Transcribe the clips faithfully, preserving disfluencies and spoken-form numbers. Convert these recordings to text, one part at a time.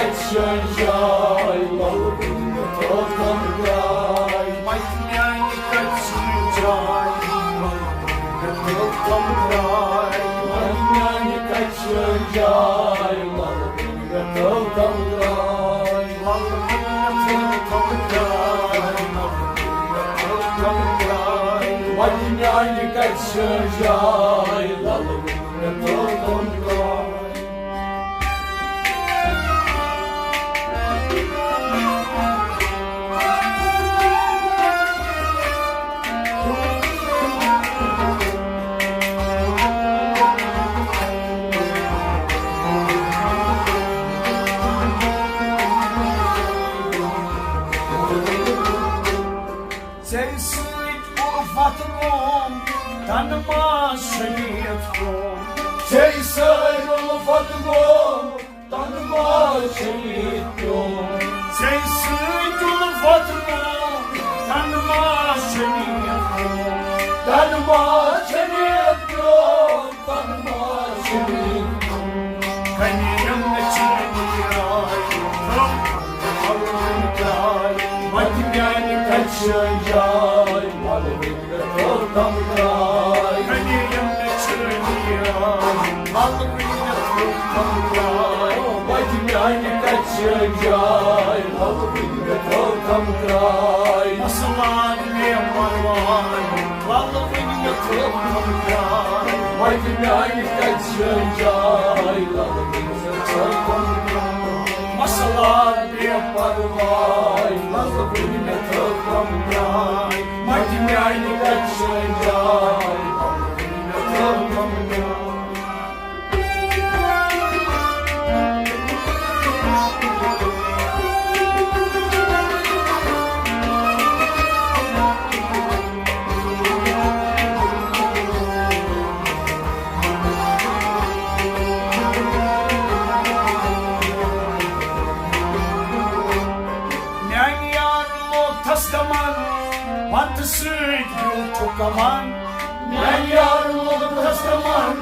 شٲنۍ جاے، لَلہٕ وٕنہِ مےٚ تھٲو تَم جاے۔ وَتہِ میٛانہِ کَتہِ چھِ جاے، لَلہٕ وٕنہِ مےٚ تھٲو تَم جاے۔ وَتہِ میٛانہِ کَتہِ چھِ جاے، لَلہٕ وٕنہِ مےٚ تھٲو تَم جاے۔ لَلہٕ وٕنہِ مےٚ تھٲو تَم جاے، لَلہٕ وٕنہِ مےٚ تھٲو تَم جاے۔ وَتہِ میٛانہِ کَتہِ چھِ جاے، لَلہٕ وٕنہِ مےٚ تھٲو تَم جاے۔ ژےٚ سۭتۍ اُلفت گوم، تنہٕ ما شریٖف پیوم۔ ژےٚ سۭتۍ اُلفت گوم، تنہٕ ما شریٖف پیوم۔ ژےٚ سۭتۍ اُلفت گوم، تنہٕ ما شریٖف پیوم۔ تنہٕ ما شریٖف پیوم۔ تنہٕ ما شریٖف پیوم۔ کنہِ یِم نہٕ چٲنی راے، ترٛوو پلوٕنۍ ترٛاے۔ وَتہِ میٛانہِ کَتہِ چھِ جاے، وَلہٕ وٕنہِ مےٚ تھٲو تَم ترٛاے۔ کنہِ یِم نہٕ چٲنی راے، وَلہٕ وٕنہِ مےٚ تھٲو تَم ترٛاے۔ وَتہِ میٛانہِ کَتہِ چھِ جاے، وَلہٕ وٕنہِ مےٚ تھٲو تَم ترٛاے۔ مسلات بے پرواے، وَلہٕ وٕنہِ مےٚ تھٲو تَم ترٛاے۔ وَتہِ میٛانہِ کَتہِ چھِ جاے، وَلہٕ وٕنہِ مےٚ تھٲو تَم ترٛاے۔ مسلات بے پرواے، وَلہٕ وٕنہِ مےٚ تھٲو تَم ترٛاے۔ وَتہِ میٛانہِ کَتہِ چھِ جاے، وَلہٕ وٕنہِ مےٚ تھٲو تَم ترٛاے۔ میانہِ یارٕ لوگ تھس دمان، وَتہٕ سۭتۍ بیوٗٹھ کمان۔ میانہِ یارٕ لوگ تھس دمان،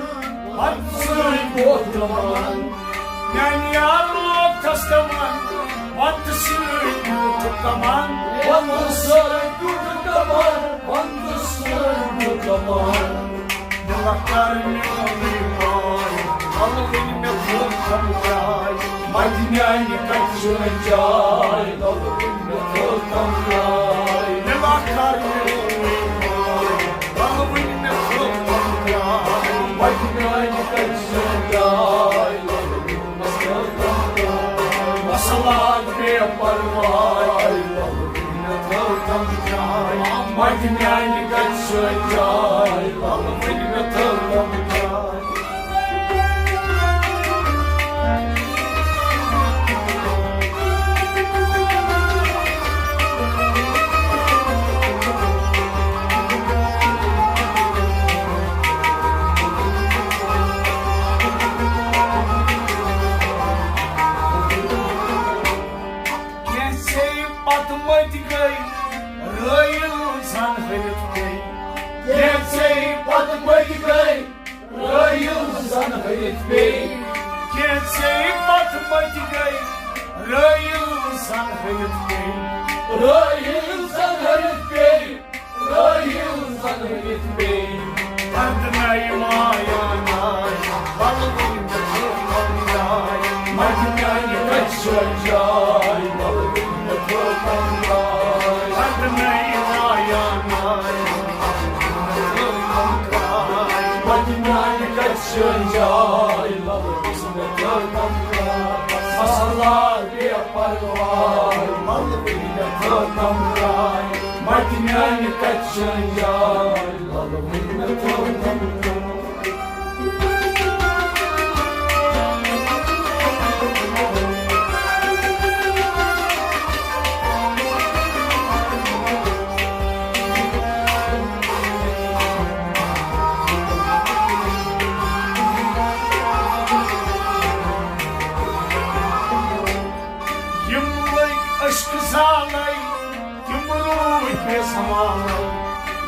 وَتہٕ سۭتۍ بیوٗٹھ کمان۔ میانہِ یارٕ لوگ تھس دمان، وَتہٕ سۭتۍ بیوٗٹھ کمان۔ وَتہٕ سۭتۍ بیوٗٹھ کمان، وَتہٕ سۭتۍ بیوٗٹھ کمان۔ دِلہ کر میونٕے پاے، وَلہٕ وٕنہِ مےٚ تھٲو تَم جاے۔ مَتہِ میانہِ کَتہِ چھِ جاے، وَلہٕ وٕنہِ مےٚ تھٲو تَم جاے۔ دِلہ کر میونٕے پاے، وَلہٕ وٕنہِ مےٚ تھٲو تَم جاے۔ مَتہِ میانہِ کَتہِ چھِ جاے، وَلہٕ وٕنہِ مےٚ تھٲو تَم جاے۔ مسلات بے پرواے، وَلہٕ وٕنہِ مےٚ تھٲو تَم جاے۔ مَتہِ میانہِ کَتہِ چھِ جاے، وَلہٕ وٕنہِ مےٚ تھٲو تَم جاے۔ کینٛژھے پتہٕ مٔتۍ گٔے رٲیِل زن ۂرِتھ پیٚیہِ۔ کینٛژھے پتہٕ مٔتۍ گٔے رٲیِل زن ۂرِتھ پیٚیہِ۔ کینٛژھے پتہٕ مٔتۍ گٔے رٲیِل زن ۂرِتھ پیٚیہِ۔ رٲیِل زن ۂرِتھ پیٚیہِ۔ رٲیِل زن ۂرِتھ پیٚیہِ۔ دردناے مایا ناے، وَلہٕ وٕنہِ مےٚ تھٲو تَم جاے۔ مَتہِ میانہِ کَتہِ چھِ جاے، وَلہٕ وٕنہِ مےٚ تھٲو تَم جاے۔ دردناے مایا ناے، وَلہٕ وٕنہِ مےٚ تھٲو تَم جاے۔ مَتہِ میانہِ کَتہِ چھِ جاے، وَلہٕ وٕنہِ مےٚ تھٲو تَم جاے۔ مسلات بے پرواے، وَلہٕ وٕنہِ مےٚ تھٲو تَم جاے۔ مَتہِ میانہِ کَتہِ چھِ جاے، وَلہٕ وٕنہِ مےٚ تھٲو تَم جاے۔ یِم لٔگۍ عشقہٕ زالَے، تِم روٗدۍ بے زوالَے۔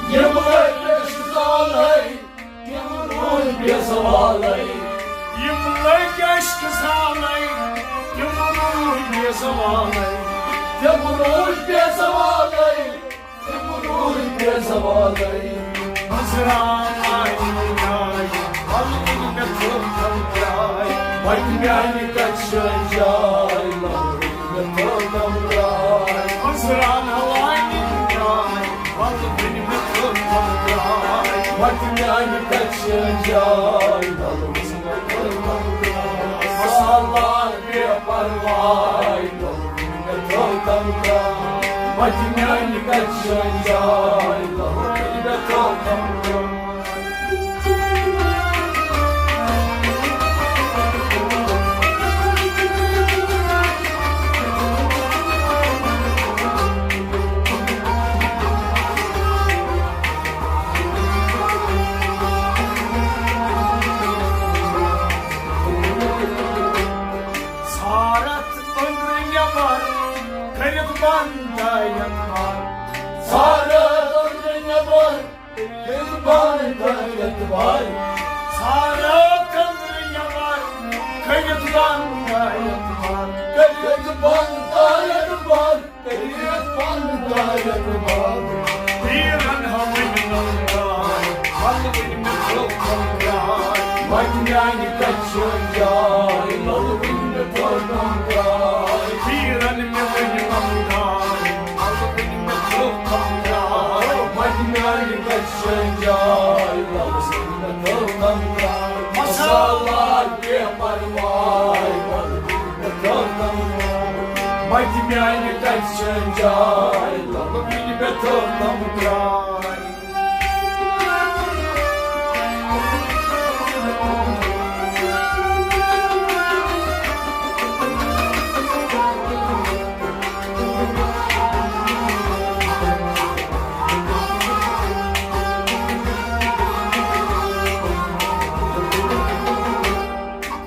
یِم لٔگۍ عشقہٕ زالَے، تِم روٗدۍ بے زوالَے۔ یِم لٔگۍ عشقہٕ زالَے، تِم روٗدۍ سوالے، تِم روٗدۍ بے سوالے، تِم روٗدۍ بے سوالے۔ نظران آیہِ ناے، ولہٕ وٕنہِ مےٚ تھٲو تَم ترٛاے۔ وۄنۍ میٛانہِ کَتھِ چھِ جاے، ولہٕ وٕنہِ مےٚ تھٲو تَم ترٛاے۔ نظران آیہِ ناے، ولہٕ وٕنہِ مےٚ تھٲو تَم ترٛاے۔ وۄنۍ میٛانہِ کَتھِ چھِ جاے، ولہٕ وٕنہِ مےٚ تھٲو تَم ترٛاے۔ سالار بے پرواے، مےٚ تھٲو تَم ترٛاے۔ وۄنۍ میٛانہِ کَتھِ چھِ جاے، مےٚ تھٲو تَم ترٛاے۔ ژھارتھ أنٛدرٕ نٮ۪بر کٔرِتھ بنٛد دارٮ۪ن بر۔ ژھارتھ أنٛدرٕ نٮ۪بر کٔرِتھ بنٛد دارٮ۪ن بر۔ ژھارتھ أنٛدرٕ نٮ۪بر کٔرِتھ بنٛد دارٮ۪ن بر۔ کٔرِتھ بنٛد دارٮ۪ن بر۔ کٔرِتھ بنٛد دارٮ۪ن بر۔ پیٖرن ہاوٕنۍ نمدار، ولہٕ وٕنہِ مےٚ تھٲو تِم ترٛاے۔ وۄنۍ میٛانہِ کَتھِ چھِ جاے، ولہٕ وٕنہِ مےٚ تھٲو تِم ترٛاے۔ پیٖرن مےٚ ؤنۍ نمدار، ولہٕ وٕنہِ مےٚ تھٲو تِم ترٛاے۔ وۄنۍ میٛانہِ کَتھِ چھِ جاے، ولہٕ وٕنہِ مےٚ تھٲو تِم ترٛاے۔ مسالہ بے پرواے، ولہٕ وٕنہِ مےٚ تھٲو تِم ترٛاے۔ وۄنۍ میٛانہِ کَتھِ چھِ جاے، ولہٕ وٕنہِ مےٚ تھٲو تِم ترٛاے۔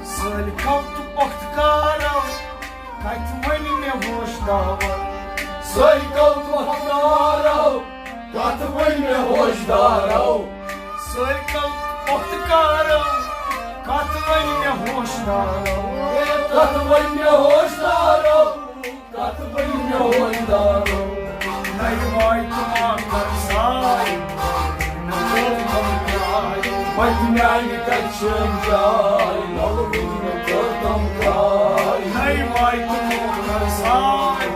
سٲلۍ کَو تہٕ پۄختہٕ کارو، کَتہِ وَنہِ مےٚ ہوش داوَر؟ سٲلۍ کَو تہٕ پۄختہٕ کارو، کَتھ وَنہِ مےٚ ہوش دارو؟ سٲلۍ کَو تہٕ پۄختہٕ کارو، کَتھ وَنہِ مےٚ ہوش دارو؟ کَتھ وَنہِ مےٚ ہوش دارو؟ کَتھ وَنہِ مےٚ ہوش دارو؟ نَیہِ واے تہٕ ما کر ساے، نہ تھٲو تِم ترٛاے۔ وۄنۍ میٛانہِ کَتھِ چھِ جاے، ولہٕ وٕنہِ مےٚ تھٲو تِم ترٛاے۔ نَیہِ واے تہٕ ما کر ساے،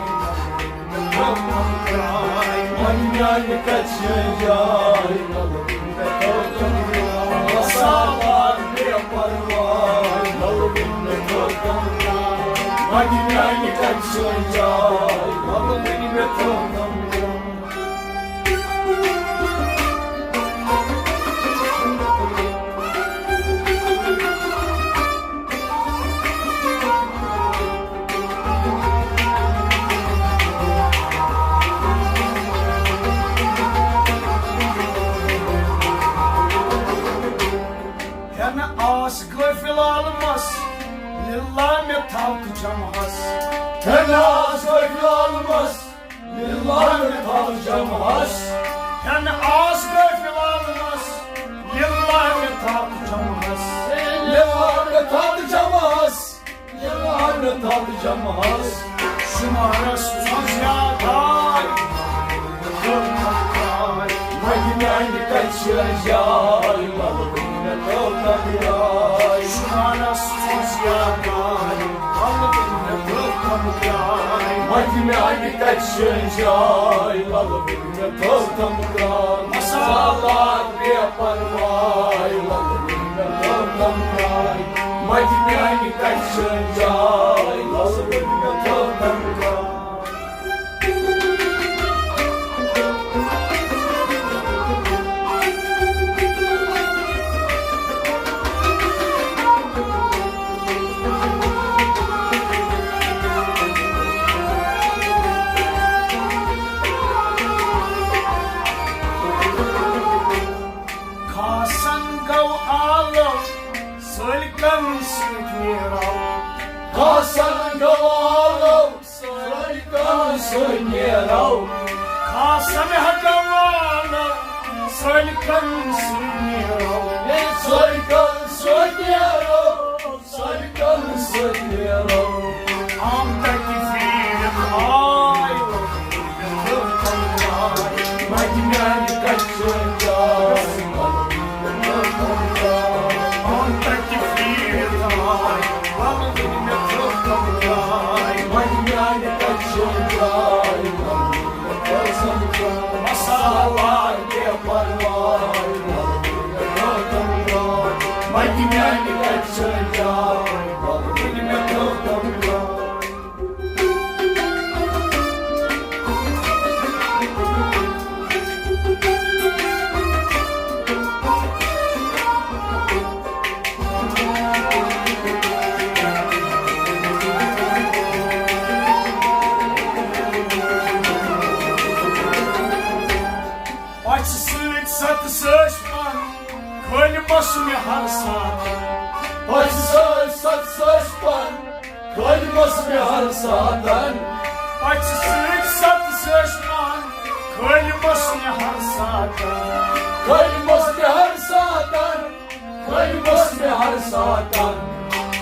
وۄنۍ میٛانہِ کَتھِ چھِ جاے، ولہٕ وٕنہِ مےٚ تھٲو تِم ترٛاے۔ سالار بے پرواے، ولہٕ وٕنہِ مےٚ تھٲو تِم ترٛاے۔ وۄنۍ میٛانہِ کَتھِ چھِ جاے، ولہٕ وٕنہِ مےٚ تھٲو تِم ترٛاے۔ ہٮ۪نہٕ آس غٲفِل عالمس، لِلہ مےٚ تھاو تہٕ جمعس۔ ہٮ۪نہٕ آس غٲفِل عالمس، لِلہ مےٚ تھاو تہٕ جمعس۔ ہٮ۪نہٕ آس غٲفِل عالمس، لِلہ مےٚ تھاو تہٕ جمعس۔ لِلہ مےٚ تھاو تہٕ جمعس۔ ییٚلہِ آرڈر تھاو جمعس۔ شُمارس منٛز یاد آے۔ وۄنۍ میانہِ کتھِ چھِ جاے، ولہٕ وٕنہِ مےٚ تھٲو تَم ترٛاے۔ شُمارس منٛز یاد آے۔ ولہٕ وٕنہِ مےٚ تھٲو تَم ترٛاے۔ وۄنۍ میانہِ کتھِ چھِ جاے، ولہٕ وٕنہِ مےٚ تھٲو تَم ترٛاے۔ سالار بے پرواے، ولہٕ وٕنہِ مےٚ تھٲو تَم ترٛاے۔ وۄنۍ میانہِ کتھِ چھِ جاے، ولہٕ وٕنہِ مےٚ تھٲو تَم ترٛاے۔ خاصن گوٚو آلو، سٲلکن سۭتۍ نیرو۔ خاصن گوٚو آلو، سٲلکن سۭتۍ نیرو۔ خاصن ہا گوٚو آلو، سٲلکن سۭتۍ نیرو۔ ہے، سٲلکن سۭتۍ نیرو، سٲلکن سۭتۍ نیرو۔ آمتہ تہِ فری پژھِ سۭتۍ ستہٕ سۭتۍ پن، کھٲلۍ مس مےٚ ہر ساتہٕ۔ پژھِ سۭتۍ ستہٕ سۭتۍ پن، کھٲلۍ مس مےٚ ہر ساتن۔ پژھِ سۭتۍ ستہٕ سۭتۍ پن، کھٲلۍ مس مےٚ ہر ساتن۔ کھٲلۍ مس مےٚ ہر ساتن۔ کھٲلۍ مس مےٚ ہر ساتن۔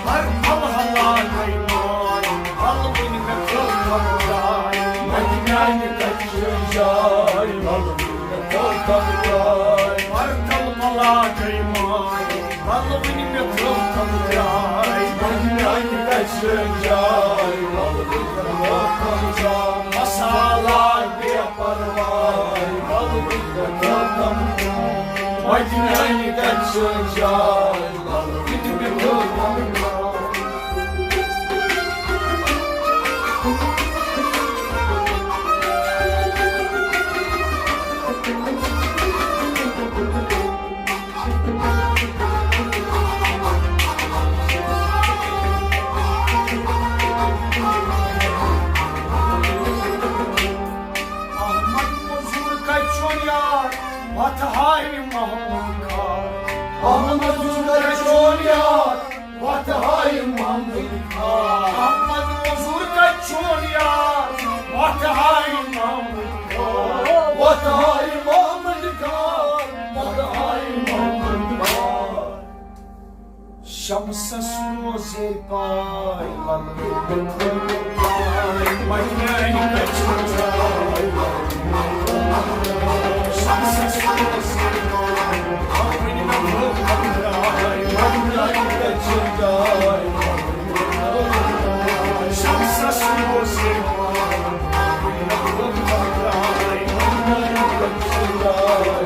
ہر پل ہلا گٔے ماے، پل وٕنہِ مےٚ کٔر کم جاے۔ وۄنۍ میانہِ کچہِ جاے، پل وٕنہِ مےٚ کٔر کم جاے۔ ہر پل ہلا گٔے ماے، پل وٕنہِ مےٚ کٔر کم جاے۔ وۄنۍ میانہِ کچہِ جاے، پل وٕنہِ مےٚ کٔر کم جاے۔ مسالہ بے پرواے، پل وٕنہِ مےٚ کٔر کم جاے۔ وۄنۍ میانہِ کچہِ جاے، پل وٕنہِ مےٚ کٔر کم جاے۔ احمد مزور کتہِ چون یار، وتھ ہاے محمود خان۔ احمد مزور کتہِ چون یار، وتھ ہاے محمود خان۔ احمد مزور کتہِ چون یار، وتھ ہاے محمود خان۔ وتھ ہاے محمود خان، وتھ ہاے محمود خان۔ شمسس روزے پاے، للہٕ وٕنہِ مےٚ تھٲو پاے، وۄنۍ میانہِ کچہِ جاے۔ شمسس روزے پاے، للہٕ وٕنہِ مےٚ تھٲو پاے، وۄنۍ میانہِ کچہِ جاے۔ شمسس روزے پاے، للہٕ وٕنہِ مےٚ تھٲو پاے، وۄنۍ میانہِ کچہِ جاے۔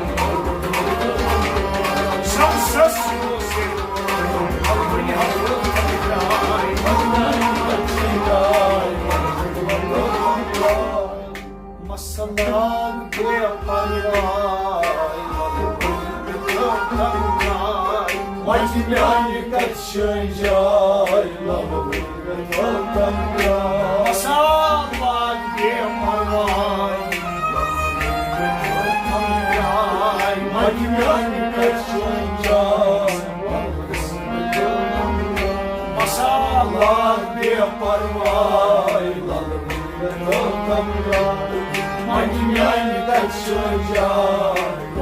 شمسس روزے مسلاگ بے پرواے، وۄنۍ میانہِ کچہِ جاے، لبہٕ وٕنہِ مےٚ تھٲو تم جاے۔ مسلاگ بے پرواے، وۄنۍ میانہِ کچہِ جاے۔ مسالہ بے پرواے، للہٕ وٕنہِ مےٚ تھٲو تم جاے۔ وۄنۍ میانہِ کچہِ جاے۔